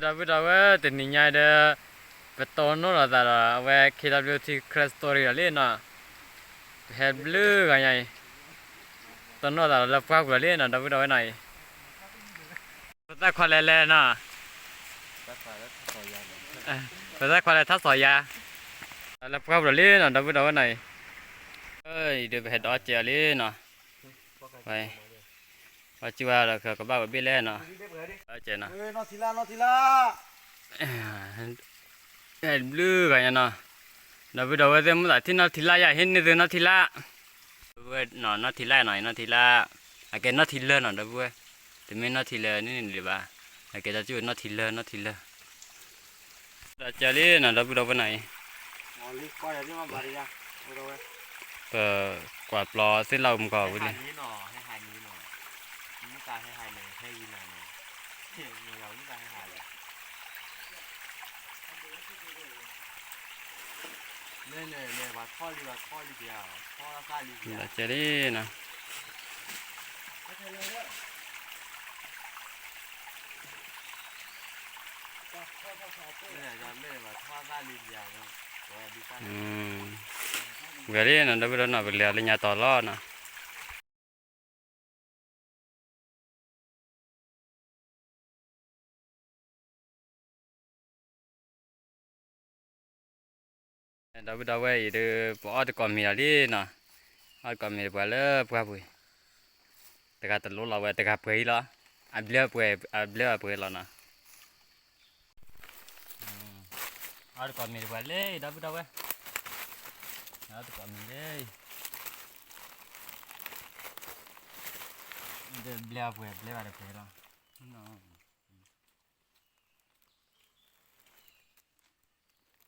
ဒီပုၢ်ဒီဝဲၢ် တနံၤညါဒီး ပတိၢ်နီၣ်လိာ်သးဒီး အဝဲ ခ့လီၤဘျုး ထံ Christmas story ဒီးလံနီၤ, ပဟဲဘျုးဂၤညါအံၤ တိၢ်နီၣ်သးဒီးလၢပှၢ်ပူၤလီၤလံနီၤ ဒီပုၢ်ဒီဝဲၢ်နီၤအံၤ, ပသၣ်ခွါလဲၤလဲၣ်နီၤ, ပသၣ်ခွါလဲၤထီၣ်စီၤယါ, လၢပှၢ်ပူၤလီၤလံနီၤ ဒီပုၢ်ဒီဝဲၢ်နီၤအံၤ, အံၤဒီးပဟဲဒီးစဲးအီၤလံနီၤ, ပှၤစံးဝဲဒီးကဘၣ်ဝဲဘ့ၣ်လဲၣ်နီၤ, ဒီးစဲးနီၤ ဘျုးဂၤညါနီၤ, ဒီပုၢ်ဒီဝဲၢ်သ့ၣ် မုၢ်သးထံၣ်နီၢ်ထံလၢ်ယၤ ဟ့ၣ်န့ၢ်သုနီၢ်ထံလၢ်, နီၢ်ထံလၢ်နီၤ နီၢ်ထံလၢ်, အကဲနီၢ်ထံလၢနီၤ ဒီပုၢ်ဝဲၢ်, တမ့ၢ်နီၢ်ထံလၢန့ၣ်ဒံးဘၣ်, အကဲတၢ်စူၢ်နီၢ်ထံလၢ နီၢ်ထံလၢ, ဒီးစဲးလံနီၤ ဒီပုၢ်ဒီဝဲၢ်နီၤအံၤ, ပကွၢ်ပျီသ့ၣ်လၢအမုၢ်ကီၢ်ဝံၤလံ ကဲလံနီၤ, ဝံၤလံနီၤ ဒီပုၢ်ဒီဝဲၢ်နီၤ ပလဲၤလၢညါတီၤလီၤနီၤ. ဒီပုၢ်ဒီဝဲၢ်အံၤဒီး ပအီၣ်တကိးမံၤလီၤလံနီၤ, အီၣ်တကိးမံၤပှၤလၢပှၢ်ပူၤအံၤ, တဂၤတလိလီၤဝဲ တဂၤပှဲၤအံၤလီၤ, အဘျဲပှဲၤ အဘျဲပှဲၤလီၤနီၤ. အီၣ်တကိးမံၤတပှဲၤလံ ဒီပုၢ်ဒီဝဲၢ်, အီၣ်တကိးမံၤလံ, ဒီးဘျဲပှဲၤ ဘျဲဘၣ်တပ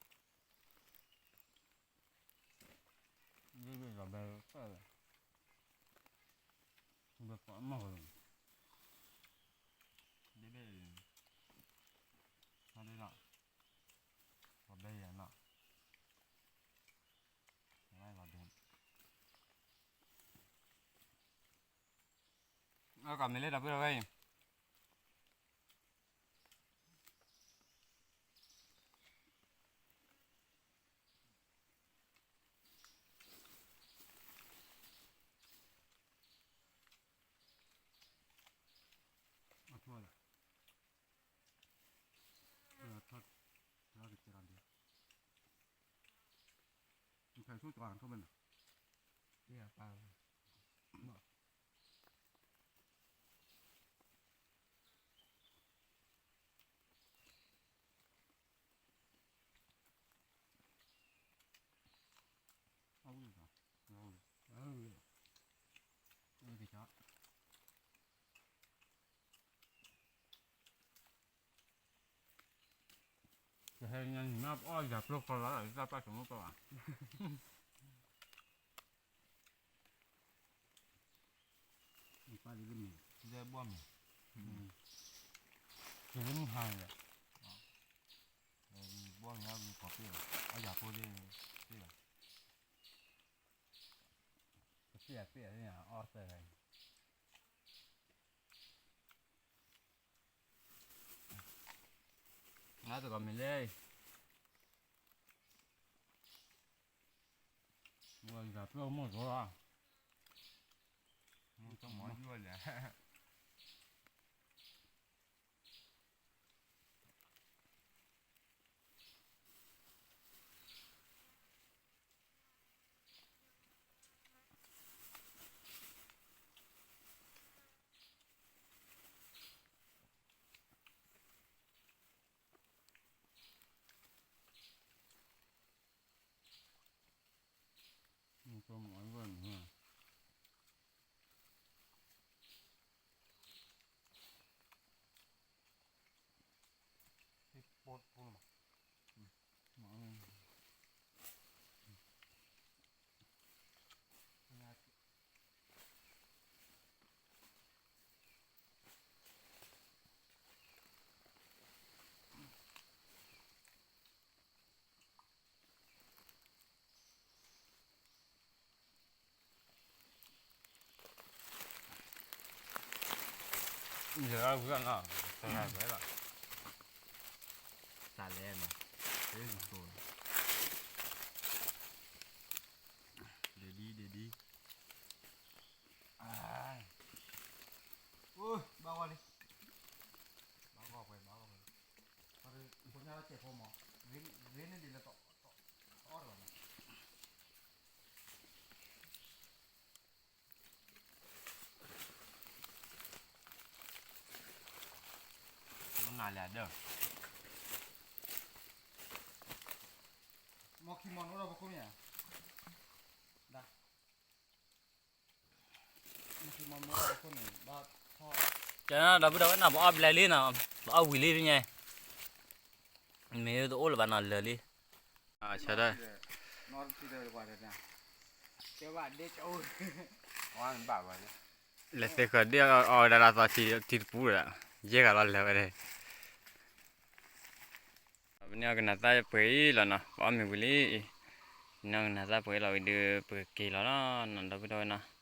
ှဲၤလီၤ. အီၣ်တကိးမံၤလံ ဒီပုၢ်ဒီဝဲၢ်အံၤ. ကဟဲညါနံၤမး ပအီၣ်ယၤကျိဃီလီၤ တၢ်ပၢ်စိမိၣ်ပၢ်ဘၣ်. ပၢ်ဒ်မ့ၢ် ဒဲဘီၣ်မ့ၢ် ကလၢမုၢ်ဟါန့ၣ်ဒီး ဘီၣ်မ့ၢ်အီၣ်ဘျုးကီးပ့ၢ်လီၤ အီၣ်ယၤဖိသ့ၣ်ပ့ၢ်လီၤ ကပ့ၢ်အပ့ၢ်အီၣ်သၢဂၤအံၤ နတဂီၤမ့ၢ်လဲၣ် ဝဲယၤပျိမိၢ်သိးလီၤ မိၢ်တမီၤယိၣ်လဲၣ် ယဲၢ်ဝဲနီၤ တဂၤဝဲလီၤ ဒ်ဒ်, ဘၣ်ဂီၢ်လံ, ဘၣ်ဂီၢ်ပှဲၤ, ဘၣ်ဂီၢ်ပှဲၤ, ဖိညါလီၤစဲးဖိမး, ဂ့ၤန့ၢ်ဒံးလၢတအီၣ်တဘၣ်မး. နၤလဲၤဒီး, မ့ၢ်ခံမီၤနအိၣ်ဒီးပခိၣ်မ့ၢ်ဧါ, ဒၣ်, မ့ၢ်ခံမီၤနအိၣ်ဒီးပခိၣ်န့ၣ် ဘၣ်ထီၣ်, ကဲဒီပုၢ်ဒီဝဲၢ်နီၤ ပအီၣ်ဘျဲလံနီၤ, ပအီၣ်ဝံၤလံဖဲညါ, မ့ၢ်တအိၣ်လၢၤဘၣ်နီၤ လၢာ်လံ, ဆၢထၢၣ် လဲၤသ့ဃီၤဒ့ၣ်အီၤဒၣ်လၢသီထံတပူၤဒီး, ယဲၢ်ဂၤလီၤလၢာ်ဝဲဒၣ်, ပန့ၢ်အီၣ်ကနၤသၣ်ပှဲၤအံၤလီၤနီၤ ပအီၣ်မ့ၤဝံၤလံအံၤ, ပန့ၢ်အီၣ်ကနၤသၣ်ပှဲၤအံၤလီၤဝံၤဒီး ပက့ၤလီၤနီၤ ဒီပုၢ်ဒီဝဲၢ်နီၤ,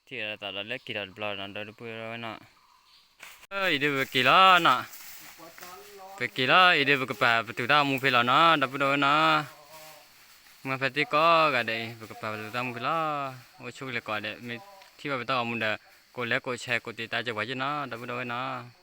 ထံၣ်ဒီးသးဒီးလၢက့ၤဒီးတဘျီနီၤ ဒီပုၢ်ဒီဝဲၢ်နီၤ, အံၤဒုးပက့ၤလီၤနီၤ, ပက့ၤလီၤ အံၤဒုးပကပာ်ပတုာ်တၢ်ဂီၤမူဖဲလီၤနီၤ ဒီပုၢ်ဒီဝဲၢ်နီၤ, မုၢ်ဖဲတ့ၢ်ကိးဂၤဒဲးအံၤ ပကပာ်ပတုာ်တၢ်ဂီၤမူဖဲလီၤ, အိၣ်ဆူၣ်ကလဲာ်ကိးဂၤဒဲး မ့ၢ်ထံၣ်ဘၣ်ပတၢ်ဂီၤမူဒီး ကိးလဲၤကိးဆဲးကိးတံာ်တာ်က့ၤပှၤယ့ၢ်နီၤ ဒီပုၢ်ဒီဝဲၢ်နီၤ.